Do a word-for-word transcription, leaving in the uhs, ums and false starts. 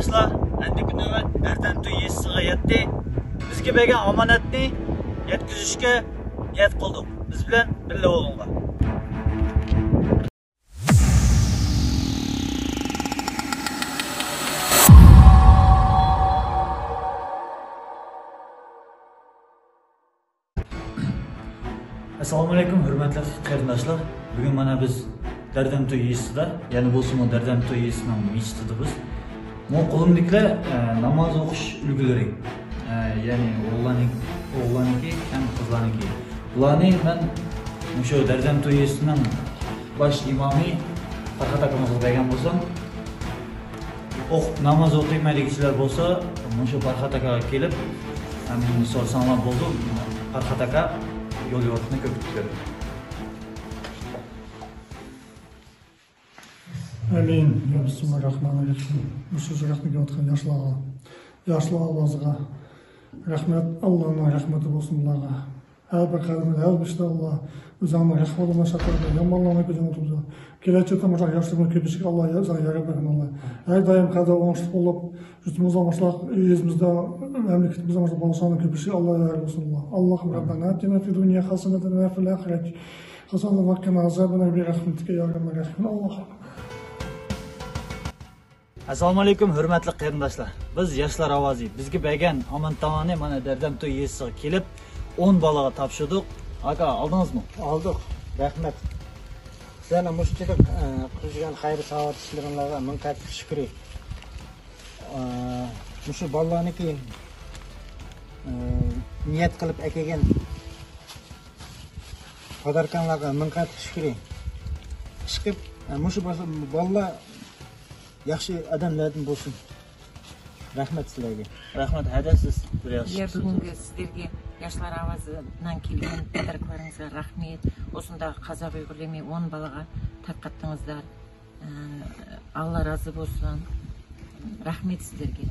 ئەندىكى نۆۋەت بەردەم توي يېزىسىغا يەتتى. بىزگە بەرگەن ئامانەتنى يەتكۈزۈشكە نىيەت قىلدۇق. بىز بىلەن بىللە بولۇڭلار. ئەسسالامۇئەلەيكۇم، ھۆرمەتلىك قېرىنداشلار. بۈگۈن مانا بىز دەردەم توي يېزىسىدا، يەنە بولسىمۇ دەردەم توي يېزىسىنىڭ مىچىتىدا بىز. مۇ قولۇمدىكىلەر، ئە، ناماز ئوقۇش ئۈلگىلىرى. ئە، يەنى ئوغۇللارنىڭ، ئوغۇللارنىڭكى ھەم قىزلارنىڭكى. بۇلارنى مەن مۇشۇ دەردەم توي يېزىسىنىڭ باش ئىمامى پەرھات ئاكىمىزغا بەرگەن بولسام، ئوق-، ناماز ئوقۇيمەن دېگۈچىلەر بولسا، مۇشۇ پەرھات ئاكىغا كېلىپ، ھەم سورىساڭلار بولىدۇ. پەرھات ئاكا يول يورۇقنى كۆرسىتىپ بېرىدۇ. ئامىن. يا بىسمىللاھىررەھمانىررەھىم. مۇشۇ يىراقتىن كېلىۋاتقان ياشلارغا، ياشلار ئاۋازىغا رەھمەت، ئاللانىڭ رەھمىتى بولسۇن بۇلارغا. ھەر بىر قەدىمىدە، ھەر بىر ئىشتا ئاللا ئۆزۈڭنىڭ رەھمىتىڭنى شەپقەتىڭنى، يامانلارنى كۆزۈڭدە تۇتىدۇ. كېلەچەكتە مۇشۇنداق ياشلىرىمىز كۆپىيىشىگە ئاللا ئۆزۈڭ يار بەرگىن ئاللا. ھەر دائىم قەدەم ئوڭۇشلۇق بولۇپ، يۇرتىمىزدا مۇشۇنداق، يېزىمىزدا، مەملىكىتىمىزدە مۇشۇنداق بالىلارنىڭ كۆپىيىشىگە ئاللا يار بولسۇن ئاللا. اللهم ربنا آتنا في الدنيا حسنة وفي الآخرة حسنة وقنا عذاب النار برحمتك يا أرحم الراحمين. اللهم ئەسسالامۇئەلەيكۇم، ھۆرمەتلىك قېرىنداشلار. بىز ياشلار ئاۋازى. بىزگە بەرگەن ئامانەتنامىنى مانا دەردەم توي يېزىسىغا كېلىپ، ئون بالىغا تاپشۇردۇق. ئاكا، ئالدىڭىزمۇ؟ ئالدۇق. رەھمەت. سىلەرنىڭ مۇشۇنچىلىك، ئە، قىلغان خەير ساۋاب ئىشلىرىڭلارغا مىڭ قەت شۈكرى. ئە، مۇشۇ بالىلارنىڭكى، ئە، نىيەت قىلىپ ئەكەلگەن پاداركاڭلارغا مىڭ قەت شۈكرى. ئىشقىلىپ، ئە، مۇشۇ بال-، بالىلار ياخشى ئادەملەردىن بولسۇن. رەھمەت سىلەرگە. رەھمەت، ھەدە سىز بىر ياخشى يا، سۆز. بۈگۈنكى سىزلەرگە ياشلار ئاۋازىنىڭ كەلگەن پاداركىلىرىڭىزغا رەھمەت. ئۇشۇنداق قازاق ئۇيغۇرلىرىمۇ ئون بالىغا تارقاتتىڭىزلار. ئە، ئاللا رازى بولسۇن. رەھمەت سىزلەرگە.